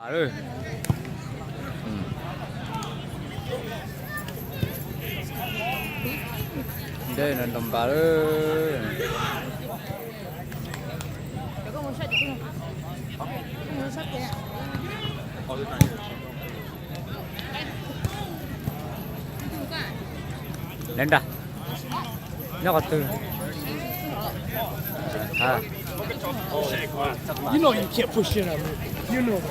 Lawm. Ntej no ntaus npas lawm. Neb nrag nyob qhov twg? You know you can't push it on me. You know.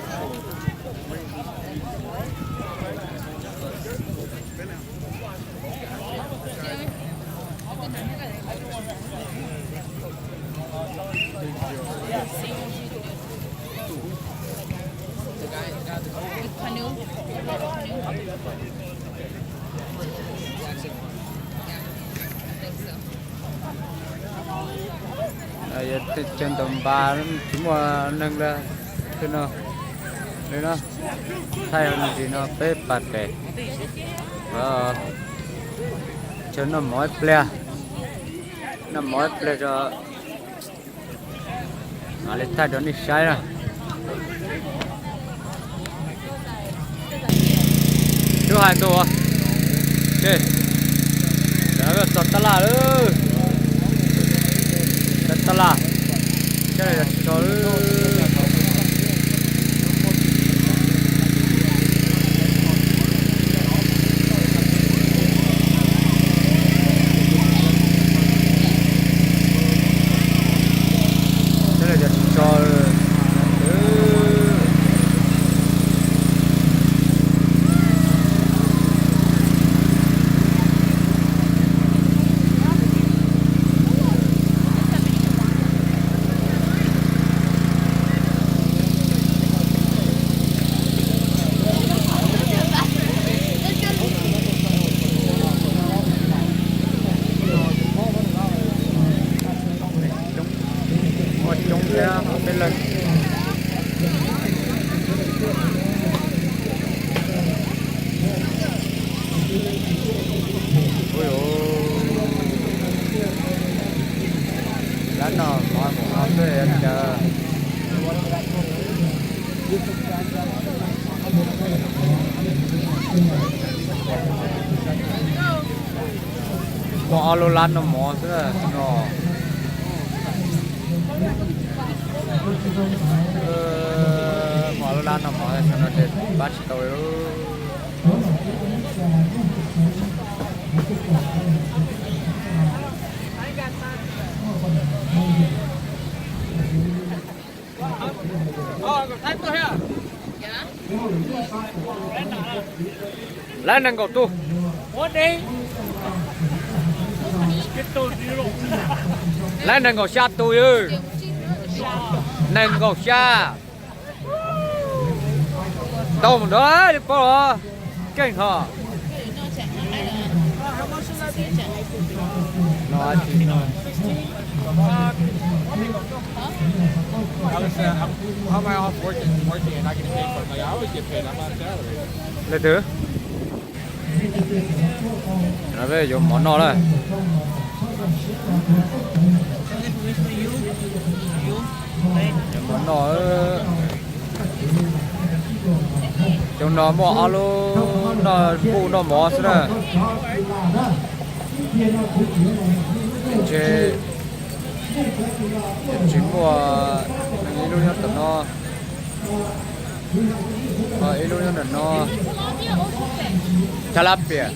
Yog chaw ntaus npas tsis muaj neeg li, twg no li no, thaij me ntsis no peb pas pem. Chaw noj mov ib pliag, noj mov ib pliag tso. Mam li thaij rau nej saib na. Lub hais ntuj, txog tab laj lawm. Tab laj, tso lawm. Muaj coob thiab peb leeg. Lab noj mov mus no xwb cas. Muaj ob lub lab noj mov xwb no. Muaj ob lub lab noj mov no ces pab tsis tau li. Lab nees nkaum tus. Lab nees nkaum xya tus. Nees nkaum xya. Ntau mus nrad li paub los keej ho. Leej twg? Yuav mov noj lawm. Yuav mov noj. Cov no muaj ob lub noj npuj noj mov xwb na. Ntshe tsis muaj, ib lub nyob tom no, ib lub nyob tom no. Tilapia.